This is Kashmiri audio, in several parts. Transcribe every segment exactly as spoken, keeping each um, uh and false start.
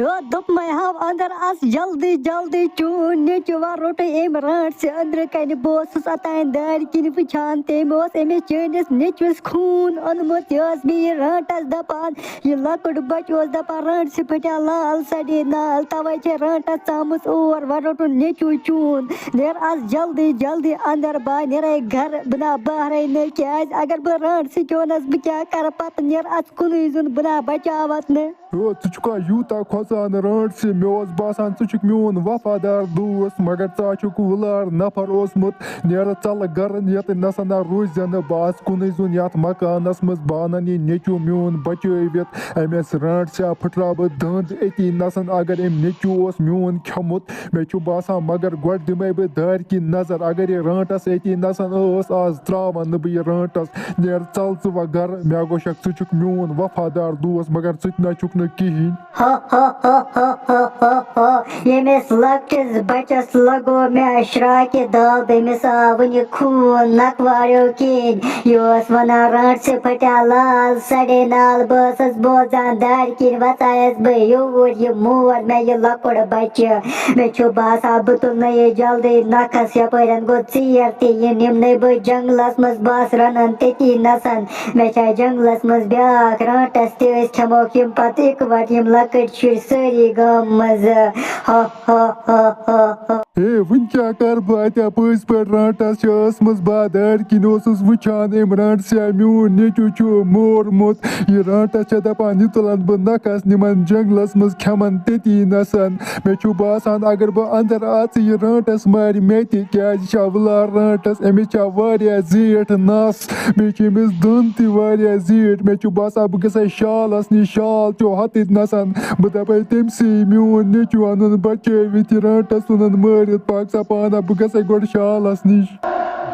یو دوٚپمَے ہاو اَندَر اَژ جلدی جلدی، چون نیٚچوٗ وَ روٚٹُے أمۍ رانٛٹسہِ أنٛدرٕ کَنہِ۔ بہٕ اوسُس اوٚتانۍ دارِ کِنۍ وٕچھان، تٔمۍ اوس أمِس چٲنِس نیٚچوِس خوٗن اوٚنمُت۔ یہِ ٲس مےٚ یہِ رانٛٹَس دَپان، یہِ لۄکُٹ بَچہٕ اوس دَپان، رانٛٹسہِ پھٕٹیٛا لال سَڑے نال، تَوَے چھےٚ رانٛٹَس ژامٕژ اور، وَ روٚٹُن نیٚچوٗ چون۔ نیر اَژ جلدی جلدی اَندَر، بہٕ نیرَے گَرٕ، بہٕ نا بہرَے نہٕ، کیٛازِ اگر بہٕ رانٛٹسہِ کیوٚنَس، بہٕ کیٛاہ کَرٕ پَتہٕ؟ نیر اَژ کُنُے زوٚن، بہٕ نا بَچاوَتھ نہٕ۔ یو، ژٕ چھُکھا یوٗتاہ کھۄژان رانٛٹسہِ؟ مےٚ اوس باسان، ژٕ چھُکھ میون وفادار دوست، مگر ژٕ ہا چھُکھ وُلار نفر اوسمُت۔ نیرٕ ژَلہٕ گَرٕ، ییٚتہِ نَسَن نہ روٗزِ زٮ۪نہٕ۔ بہٕ آسہٕ کُنُے زوٚن یَتھ مکانَس منٛز۔ بہٕ اَنَن یہِ نیٚچوٗ میون بَچٲوِتھ۔ أمِس رانٛٹسہِ ہا پھٕٹراوٕ بہٕ دَنٛد أتی نَسَن، اگر أمۍ نیٚچوٗ اوس میون کھیوٚمُت۔ مےٚ چھُ باسان، مگر گۄڈٕ دِمَے بہٕ دارِ کِنۍ نظر۔ اگر یہِ رانٛٹَس أتی نَسَن ٲس، آز ترٛاوَن نہٕ بہٕ یہِ رانٛٹَس۔ نیر ژَل ژٕ وۄنۍ گَرٕ، مےٚ گوٚو شک ژٕ چھُکھ میون وفادار دوست، مگر ژٕ تہِ نہ چھُکھ نہٕ کِہیٖنۍ۔ ہو، ہو، ہو، ہو، ہو، ہو، ہو۔ ییٚمِس لۄکٹِس بَچَس لَگو مےٚ شرٛاکہِ دَب، أمِس آو وٕنہِ خوٗن نَکھواریو کِنۍ۔ یہِ اوس وَنان، رانٛٹسہِ پھٕٹیٛا لال سَڑے نال۔ بہٕ ٲسٕس بوزان دارِ کِنۍ، وَژایَس بہٕ یوٗر، یہِ مور مےٚ یہِ لۄکُٹ بَچہِ۔ مےٚ چھُ باسان، بہٕ تُلنہٕ یہِ جلدی نَکھَس، یَپٲرٮ۪ن گوٚو ژیر تہِ یِن، یِمنَے بہٕ جنٛگلَس منٛز بَس رَنَن تٔتی نَسَن۔ مےٚ چھا جنٛگلَس منٛز بیٛاکھ رانٛٹَس تہِ، أسۍ کھٮ۪موکھ یِم پَتہٕ اِکہٕ وَٹہٕ، یِم لۄکٕٹۍ شُرۍ سٲری گامہٕ منٛزٕ۔ ہا، ہا، ہا، ہا، ہا۔ ہے، وٕنہِ کیٛاہ کَرٕ بہٕ اَتہِ؟ پٔزۍ پٲٹھۍ رانٛٹَس چھِ ٲسمٕژ۔ بہٕ دارِ کِنۍ اوسُس وٕچھان، أمۍ رانٛٹسہِ میون نیٚچوٗ چھُ مورمُت۔ یہِ رانٛٹَس چھےٚ دَپان، یہِ تُلَن بہٕ نَکھَس، نِمَن جنٛگلَس منٛز، کھٮ۪مَن تٔتی نَسَن۔ مےٚ چھُ باسان، اگر بہٕ اَندَر اَژٕ، یہِ رانٛٹَس مارِ مےٚ تہِ، کیٛازِ یہِ چھا وُلار رانٛٹَس، أمِس چھا واریاہ زیٖٹھ نَس، بیٚیہِ چھِ أمِس دَنٛد تہِ واریاہ زیٖٹھ۔ مےٚ چھُ باسان، بہٕ گژھٕ شالَس نِش، شال چھُ ہۄتٕتۍ نَسَن۔ بہٕ دَپَے تٔمۍ سٕے، میون نیٚچوٗ اَنُن بَچٲوِتھ، یہِ رانٛٹَس ژھٕنُن مٲرِتھ، پَکھ سا پانہ، بہٕ گژھَے گۄڈٕ شالَس نِش۔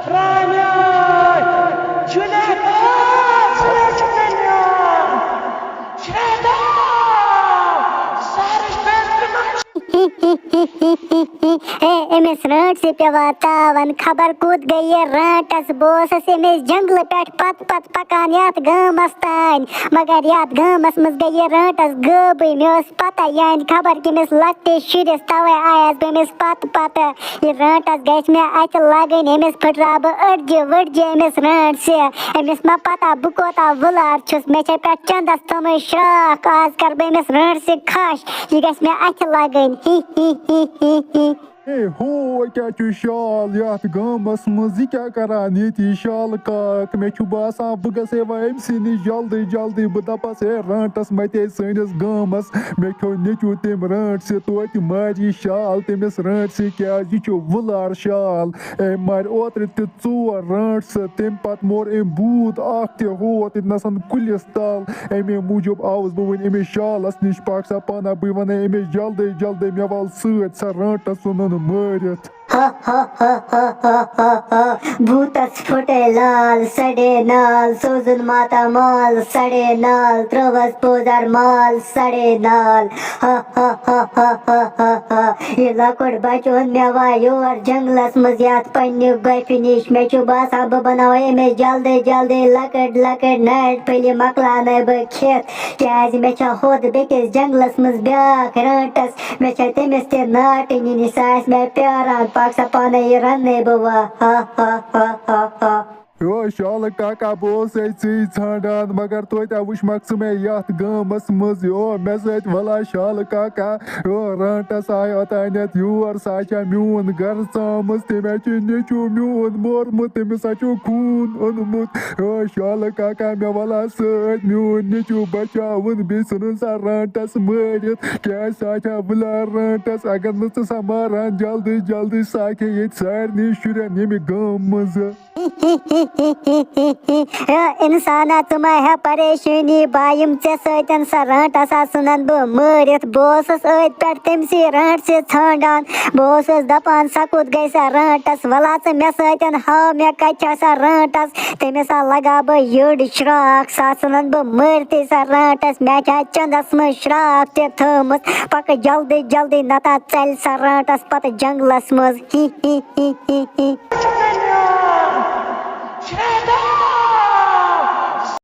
رانیٛاے! جُنیدا! سرٕچ مےٚ نیٛام! شیدا! سرٕچ مےٚ نیٛام! ہے، أمِس رانٛٹسہِ پٮ۪وان تاوَن، خبر کوٚت گٔیہِ رانٛٹَس۔ بہٕ اوسُس أمِس جنٛگلہٕ پٮ۪ٹھ پَتہٕ پَتہٕ پَکان یَتھ گامَس تانۍ، مگر یَتھ گامَس منٛز گٔیہِ رانٛٹَس غٲبٕے۔ مےٚ ٲس پَتہ، یعنی خبر کٔمِس لۄکٹِس شُرِس، تَوَے آیَس بہٕ أمِس پَتہٕ پَتہٕ۔ یہِ رانٛٹَس گژھِ مےٚ اَتھِ لَگٕنۍ، أمِس پھٕٹراوٕ بہٕ أڈجہِ ؤڈجہِ أمِس رانٛٹسہِ۔ أمِس ما پَتہ بہٕ کوتاہ وُلار چھُس، مےٚ چھےٚ پٮ۪ٹھ چَندَس تھٲومٕژ شرٛاکھ، آز کَرٕ بہٕ أمِس رانٛٹسہِ کھَش، یہِ گژھِ مےٚ اَتھِ لَگٕنۍ۔ ہی ہی ہی ہی ہی۔ ہے ہو، کیٛاہ چھُ شال یَتھ گامَس منٛز؟ یہِ کیٛاہ کَران ییٚتہِ یہِ شالہٕ کاک؟ مےٚ چھُ باسان، بہٕ گژھٕ ہے وۄنۍ أمۍ سٕے نِش جلدی جلدی۔ بہٕ دَپَس، ہے رانٛٹَس مَتے سٲنِس گامَس، مےٚ کھیوٚو نیٚچوٗ تٔمۍ رانٛٹسہِ، توتہِ مارِ یہِ شال تٔمِس رانٛٹسہِ، کیٛازِ یہِ چھُ وُلار شال۔ أمۍ مارِ اوترٕ تہِ ژور رانٛٹسہٕ، تَمہِ پَتہٕ مور أمۍ بوٗت اَکھ تہِ ہوت ییٚتہِ نَسَن کُلِس تَل۔ اَمے موٗجوٗب آوُس بہٕ وۄنۍ أمِس شالَس نِش، پَکھ سا پانہ، بہٕ وَنَے أمِس جلدی جلدی، مےٚ وَل سۭتۍ سا رانٛٹَس ژھٕنُن مٲرِتھ۔ ہا ہا ہا ہا ہا ہا ہا۔ بھوٗتس پھُٹے لال سڑے نال، سوزُن ماتا مال سڑے نال، ترٲوس پوزار مال سڑے نال۔ ہا ہا ہا ہا ہا ہا ہا۔ یہِ لۄکُٹ بچہٕ اوٚن مےٚ وۄنۍ یور جنگلس منٛز یتھ پننہِ گۄپھِ نِش۔ مےٚ چھُ باسان بہٕ بناوٕ أمِس جلدی جلدی لۄکٕٹ لۄکٕٹ ناٹہِ پھٔلۍ، مۄکلاونَے بہٕ کھٮ۪تھ۔ کیٛازِ مےٚ چھےٚ ہُتھ بیٚکِس جنٛگلس منٛز بیٛاکھ رانٛٹَس، مےٚ چھےٚ تٔمِس تہِ ناٹہٕ نِنۍ، سۄ آسہِ مےٚ پیٛاران، پَکھ سا پانَے یہِ رَننَے بہٕ وَ، ہا، ہا، ہا، ہا، ہا۔ یو شالہٕ کاکا، بہٕ اوسَے ژٕے ژھانٛڈان، مگر توتہِ وٕچھ مَکھ ژٕ مےٚ یَتھ گامَس منٛز، یو مےٚ سۭتۍ وَلا شالہٕ کاکا۔ او رانٛٹَس آے اوٚتانٮ۪تھ یور، سۄ چھےٚ میون گرٕ ژامٕژ، تٔمۍ ہا چھُ نیٚچوٗ میون مورمُت، تٔمِس ہا چھُ خوٗن اوٚنمُت۔ او شالہٕ کاکا، مےٚ وَلا سۭتۍ میون نیٚچوٗ بچاوُن، بیٚیہِ ژھٕنُن سۄ رانٛٹَس مٲرِتھ، کیٛازِ سۄ چھےٚ وُلار رانٛٹَس۔ اگر نہٕ ژٕ سۄ ماران جلدی جلدی، سۄ کھے ییٚتہِ سارنٕے شُرٮ۪ن ییٚمہِ گامہٕ منٛزٕ۔ اے اِنسانا، ژٕ مہ ہےٚ پریشٲنی، بہٕ یِم ژےٚ سۭتۍ، سۄ رانٛٹَس ہا ژھٕنَن بہٕ مٲرِتھ۔ بہٕ اوسُس أتھۍ پٮ۪ٹھ تٔمۍ سٕے رانٛٹَس ژھانٛڈان۔ بہٕ اوسُس دَپان، سۄ کوٚت گٔے سۄ رانٛٹَس؟ وَلا ژٕ مےٚ سۭتۍ، ہاو مےٚ کَتہِ چھےٚ سۄ رانٛٹَس؟ تٔمِس ہا لَگاو بہٕ یٔڈ شرٛاکھ، سۄ ژھٕنَن بہٕ مٲرتھٕے سۄ رانٛٹَس۔ مےٚ چھےٚ چَندَس منٛز شرٛاکھ تہِ تھٲومٕژ۔ پَکہٕ جلدی جلدی، نَتہٕ ہا ژَلہِ سۄ رانٛٹَس پَتہٕ جنٛگلَس منٛز۔ ہی ہی ہی ہی ہی۔